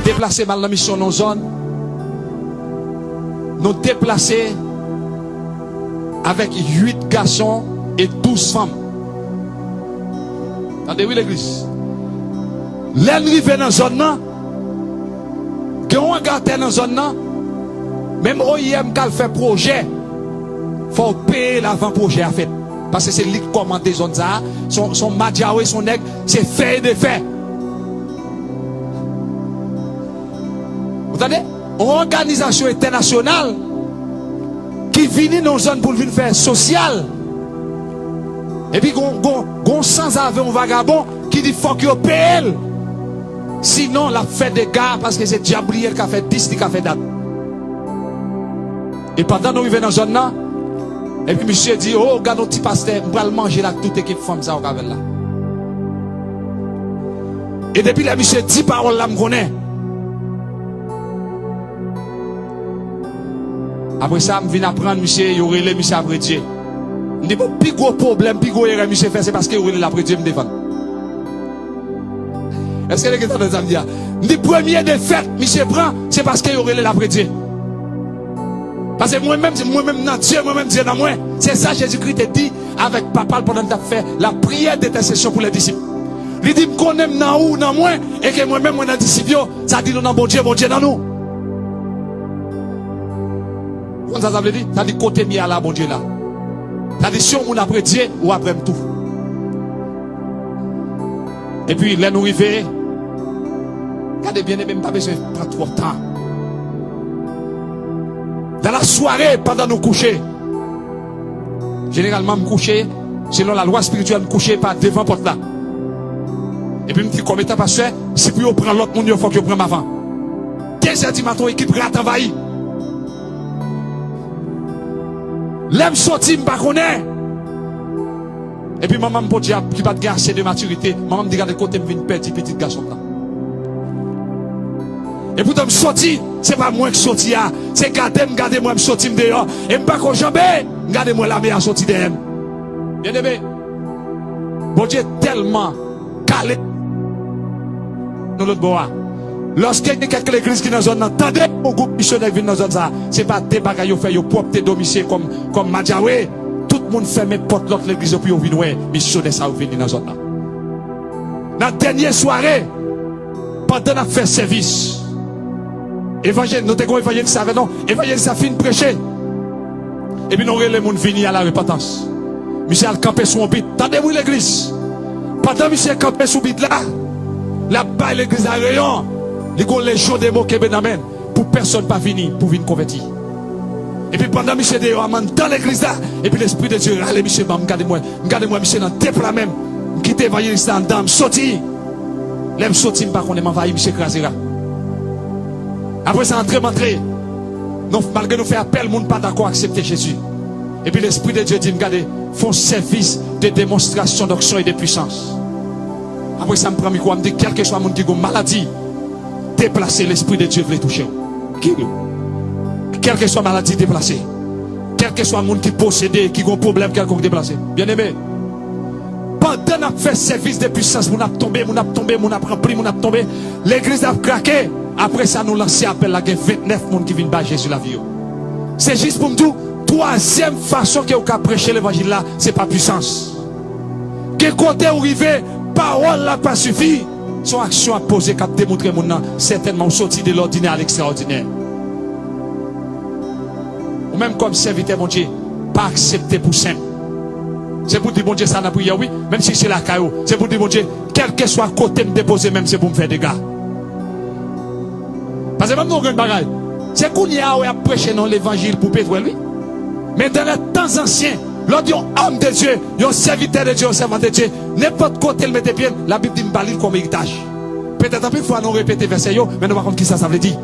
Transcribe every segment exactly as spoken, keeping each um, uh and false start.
Deplase m al nan misyon nan zòn. Nou deplase avèk uit gason e douz fanm. Tande wi, legliz. Lè n rive nan zòn nan, gen yon anga tè nan zòn nan. Menm O I M k al fè pwojè, fò w peye l avan pwojè a fèt. Paske se li k kòmande zòn sa a. Se yon, se yon madjawe, se yon nèg, se fè e defè. Ou tande? Yon òganizasyon entènasyonal ki vini nan yon zòn pou l vin fè sosyal. Epi gon, gon, gon sanzave, yon vagabon ki di fòk yo peye l. Sinon, l ap fè dega paske se dyab li ye, l ka fè dis, li ka fè dat. E pandan nou rive nan zòn nan, epi misye di, "O, gad yon ti pastè, m pral manje l ak tout ekip fanm sa yo k avè l la." E depi lè misye di pawòl la, m konnen. Apre sa, m vin aprann misye, yo rele misye apre Dye. M di, "Bon, pi gwo pwoblèm, pi gwo erè misye fè, se paske yo rele l apre Dye, m defann." Èske nèg yo tande sa m di a? M di, "Premye defèt misye pran, se paske yo rele l apre Dye." Paske mwen menm, mwen menm nan Dye, mwen menm Dye nan mwen. Se sa Jezikri te di avèk Papa l pandan l t ap fè lapriyè dentèsesyon pou lè disip. Li di, "M konnen m nan ou, nan mwen, e ke mwen menm mwen nan disip yo." Sa di nou nan Bondye, Bondye nan nou. Ou konn sa sa vle di? Sa di kote m ye a la, Bondye la. Sa di si yon moun apre Dye, ou apre m tou. Epi lè nou rive, gade, byeneme, m pa bezwen pran twòp tan. Dans la soirée, pandan nou kouche, jeneralman m kouche, selon lalwa espirityèl, m kouche pa devan pòt la. Epi m di, kòm etan pastè, si pou yo pran lòt moun yo, fòk yo pran m avan. Dezè di maten, yon ekip rat anvayi. Lè m soti, m pa konnen. Epi manman m, podyab, ki pa t gen ase de matirite, manman m di, "Gade kote m vin pèdi pitit gason m nan." Epoutan m soti, se pa mwen k soti a, se gade m, gade mwen, m soti m deyò, e m pa ko janbe, m gade mwen lame a soti dèyè m. Byeneme, Bondye tèlman kale nan lòt bò a. Lòske gen kèk legliz ki nan zòn nan, tande yon gwoup misyonè vin nan zòn sa a, se pa de bagay yo fè, yo pwòpte do misye kòm, kòm madjawe. Tout moun fèmen pòt lòt legliz yo pou yo vin wè misyonè sa yo vini nan zòn nan. Nan dènye sware, pandan n ap fè sèvis, evanjel-, nou te gen yon evanjelis avè nou, evanjelis la fin preche. Epi nou rele moun vini a la repantans. Misye al kanpe sou yon bit. Tande wi legliz. Pandan misye kanpe sou bit la, l ap bay legliz la reyon. Li gon lejyon demon kenbe nan men l pou pèsonn pa vini pou vin konvèti. Epi pandan misye deyò a, m anndan legliz la, epi Lespri de Dye rale misye ban m, gade mwen, m gade mwen, misye nan de pla men m. M kite evanjelis la anndan, m soti. Lè m soti, m pa konnen m anvayi, misye kraze rak. Apre sa, antre m antre. Non, malgre nou fè apèl, moun pa dakò aksepte Jezi. Epi Lespri de Dye di m, gade, fè yon sèvis de demonstrasyon donksyon e de pwisans. Apre sa, m pran mikwo a, m di, kèlkeswa moun ki gon maladi, deplase, Lespri de Dye vle touche w. Geri w. Kèlkeswa maladi, deplase. Kèlkeswa moun ki posede, ki gon pwoblèm kèlkonk, deplase. Byeneme, pandan n ap fè sèvis de pwisans, moun ap tonbe, moun ap tonbe, moun ap ranpli, moun ap tonbe, legliz ap krake. Apre sa, nou lanse apèl la, gen vennèf moun ki vin ba Jezi lavi yo. Se jis pou m di w, twazyèm fason ke w ka preche levanjil la, se pa pwisans. Gen kote ou rive, pawòl la pa sifi. Se yon aksyon ap poze k ap demontre moun nan, sètènman ou soti de lòdinè a lekstraòdinè. Ou menm kòm sèvitè Bondye, pa aksepte pou senp. Se pou di Bondye sa nan priyè, wi, menm si se lakay ou. Se pou di Bondye, kèlkeswa kote m depoze men m, se pou m fè dega. Paske ban m di w yon grenn bagay. Se kounye a w ap preche nan levanjil pou w pete w, wi. Men dans les temps anciens, lòt yon òm de Dye, yon sèvitè de Dye, yon sèvant de Dye, nenpòt kote l mete pye l, Labib di m ba li l kòm eritaj. Petèt anpil fwa nou repete vèsè yo, men nou pa konn kisa sa vle di.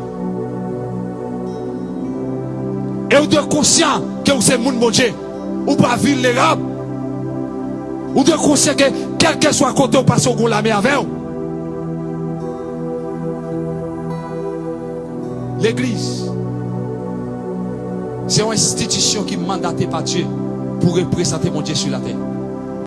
E ou dwe konsyan ke ou se moun Bondye. Ou pa vilnerab. Ou dwe konsyan ke kèlkeswa kote ou pase, ou gon lame avè w. Legliz, se yon enstitisyon ki mandate pa Dye pou reprezante Bondye sou latè.